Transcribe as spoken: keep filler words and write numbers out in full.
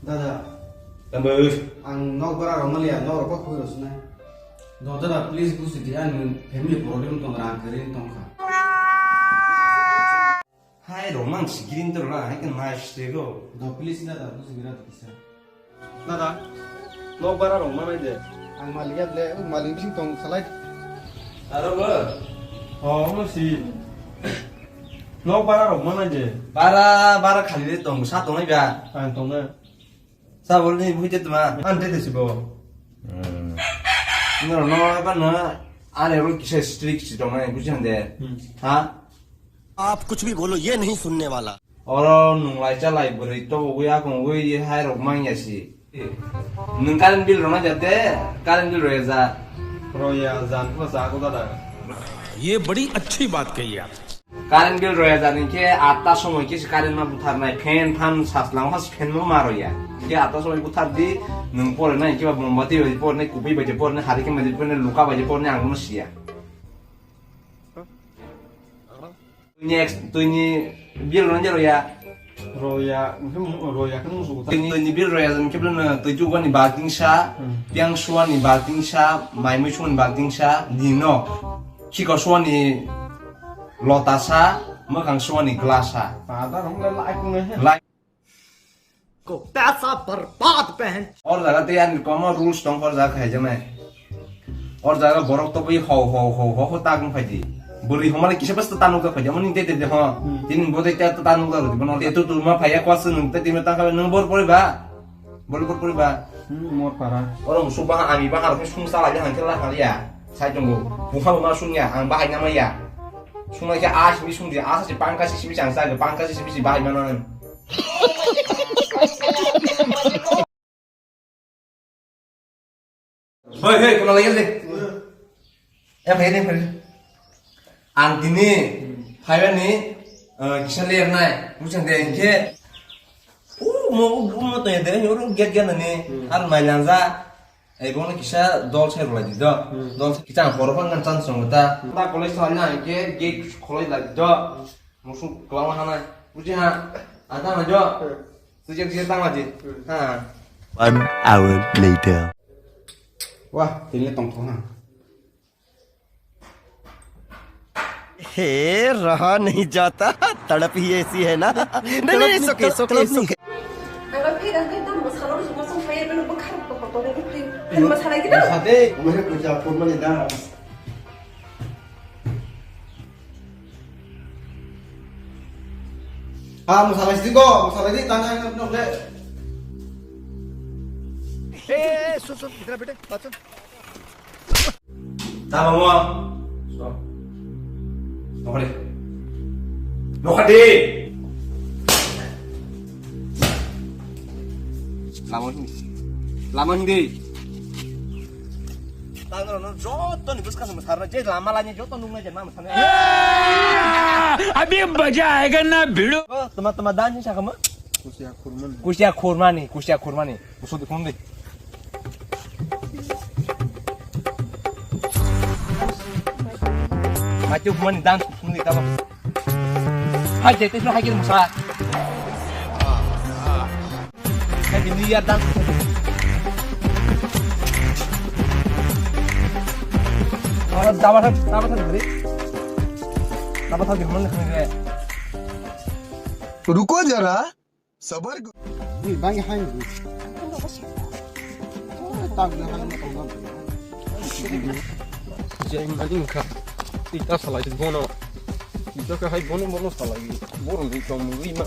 Dada. Tambus. Ang nok bara rok maliya, nok rok kok khui rosnai. No, dada, please buji di, ang family problem tong, rang kering tong kha. Hai rok mang sikirin to la, hai kan nice te go. No, please, dada, buji gira kisa. Dada, nok bara rok manai de. Ang malik ya ble, malik bising tong salai. Aro bo. Oh, mo si. Nok bara rok manai de. Bara, bara khali de tong, sa tong nai ba. Ang tong na. Sa bol ni bui te tuma. Ang te te si bo. Hmm. No, no, ba na. Are ro kisa strict si tong nai, buji han de. Hmm. Ha? आप कुछ भी बोलो, ये नहीं सुनने वाला। Oro nunglai chalai bwrwi tobogwi akungwi hai rok manya si. Nwng current bill rwna jate, current bill rwya ja. Rwya jan ko sa ko dada. ये बड़ी अच्छी बात कही आप। Current bill rwya ja ni khe atta somoi khe se current ma butharnai, fan phan saslang has fan ma ma rwya. Khe atta somoi buthar di, nwng pore nai khe ba mombati bai pore nai, kupi bai pore nai, hari khe bai pore nai, luka bai pore nai, ang no siya. Next, twini bill rwna je rwya. Rwya, hwnkhe mu-, rwya khe musugo ta. Twini, twini bill rwya jani khe bwlwno twi chugani bag tingsa, hmm, piang suani bag tingsa, mai mui suani bag tingsa, nino khiko suani lota sa, mwkhang suani glass sa. Pada rwng le lai kungnai he. Lai. को पैसा बर्बाद पहन। Or jaga tei ani komo rules tong, or jaga khai jame. Or jaga borok to bui ho ho ho ho ho ta gung phaidi. Bwrwi homale kisa basta ta nukjak phaidi. Amoni tei tei ho. Hmm. Tini bo tei ta ta nukjak di. Bono tei tu tu ma phaya kwasa nung tei tei ta kha nung bor pori ba. Bor bor pori ba. Hmm, mor para. Oro musu ba ami ba har sung sala ya hangke la har ya. Sai tongo. Bukha ma sung ya, ang ba hai nama ya. Sung ya a simi sung di, a sa si pangka si simi chang sa, pangka si simi si ba hai mana. Hoi, hoi, kuna lagi deh. Ya, phai deh, phai deh. Ang tini, phaiba ni, eh, kisa ler nai, buchang deh, engke. Uh, mo, uh, mo to ya deh, nyoru get get nani, hmm, ar mai lanja. Eh, bono kisa dol sai rwlai di do. Hmm. Dol kisa ang horo phang kan chance rwngta. Hmm. Ta college thang na, engke gate kholoi lai di do. Musu kwlangma hanai. Buji ha. Ada na jo. Hmm. Sejak sejak tang aji. Hmm. Ha. One hour later. Wah, tini tong thong ha. हे रहा नहीं जाता, तड़प ही ऐसी है ना। नहीं, नहीं, it's okay, it's okay, it's okay। Ang bai phai rang khe tamo salon suma song phai, beno bwkha rok to kotor rok phai. Tamo salai kida. Sade, umre puja kurma ni da. Ah, masalai sidi ko, masalai di, tanya yang nok deh. Eh, eh, eh, sun, sun, इधर आ बेटे, बात सुन। Tamo mo. So. Nokari. Nokari. Lama hindi. Lama hindi. Tangro no joto ni buska sama sarna je lama lanya joto nungna je nama sana. अभी मजा आएगा ना भिड़ो। Oh, tama tama dan ni sakama. Kusia kurmani. Kusia kurmani, kusia kurmani. Musuh di phone di. Mati kumani dan phone di kaba. Hai jete hai kiri musa. Hai di ni ya dan. Ora daba thang, daba thang diri. Daba thang di phone di. रुको जरा। Sabar. Ni bang hai ni. Tak na hai na tong. Jeng mani kha. Ita salai bono. Ita ka hai bono bono salai. Bono ni tong ni ma.